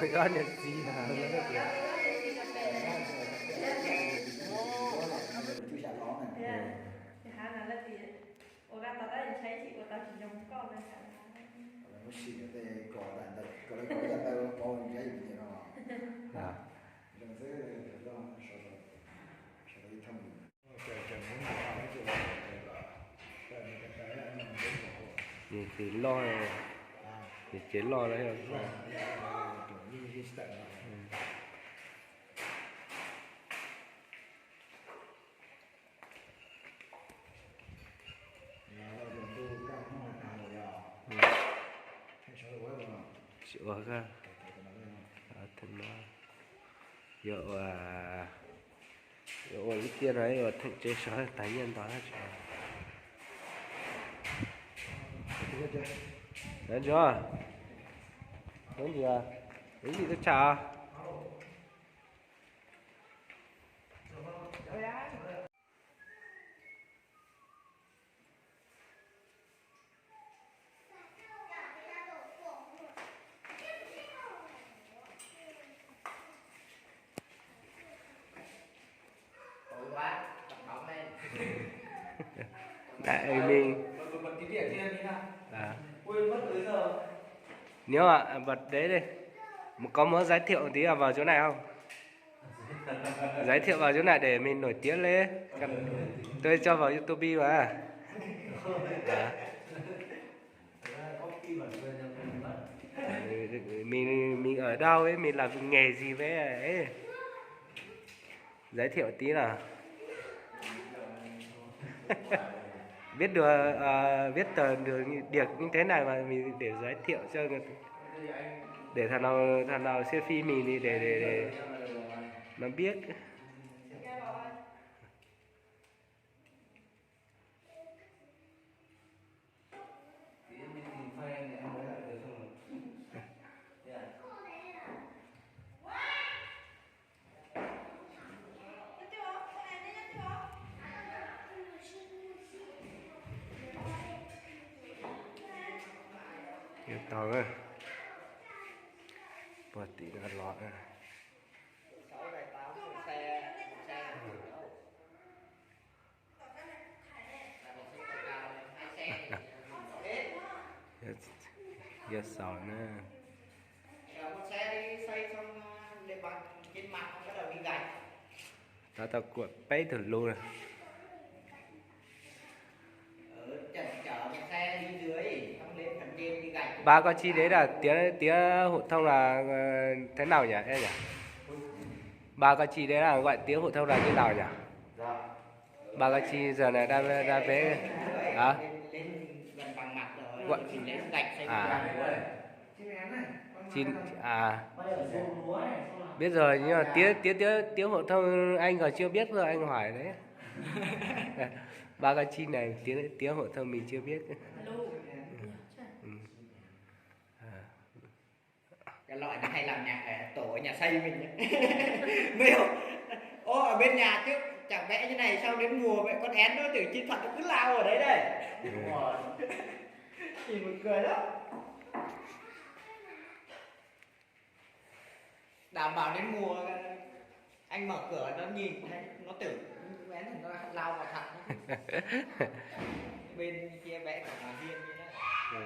Txog niam txiv na. Niam txiv loj, niam txiv loj lawm. Tsis ua koj, yuav ua, yuav ua ib tiaj no yuav theem tsev sov tag nyiaj ntau na tsis ua. Ntsuag, ntsuag, ib yim tuaj tsham. Đại Minh. Nếu mà bật đấy đây, có muốn giới thiệu tí vào chỗ này không? Giới thiệu vào chỗ này để mình nổi tiếng lên. Tôi cho vào YouTube mà. Đó. Mình mình ở đâu ấy, mình làm nghề gì với ấy. Giới thiệu tí nào. Biết được, à, biết tờ được điểm như thế này mà mình để giới thiệu cho người, để thằng nào, thằng nào xem phim mình thì để, để, để nó biết. Tau, pog tim no los. Yog xaus na. Tab tau kuam peb tug lus na. Ba con chi đấy là tiếng, tiếng phổ thông là, ờ, thế nào nhỉ em nhỉ? Ba con chi đấy là gọi tiếng phổ thông là như nào nhỉ? Ba con chi giờ này đang, đang vẽ hả? Gọi, à, chi, à, biết rồi nhưng mà tiếng, tiếng, tiếng, tiếng phổ thông anh còn chưa biết rồi anh hỏi đấy. Ba con chi này tiếng, tiếng phổ thông mình chưa biết. Cái loại nó hay làm nhạc này, tổ ở nhà xây mình ấy. Mấy hôm, ô, ở bên nhà trước chả vẽ như này, sau đến mùa vậy con én nó từ chiến thuật nó cứ lao ở đấy đây. Ui, nhìn buồn cười lắm. Đảm bảo đến mùa anh mở cửa nó nhìn thấy nó tưởng con én nó lao vào thật. Bên kia vẽ cả hòa viên kia đó.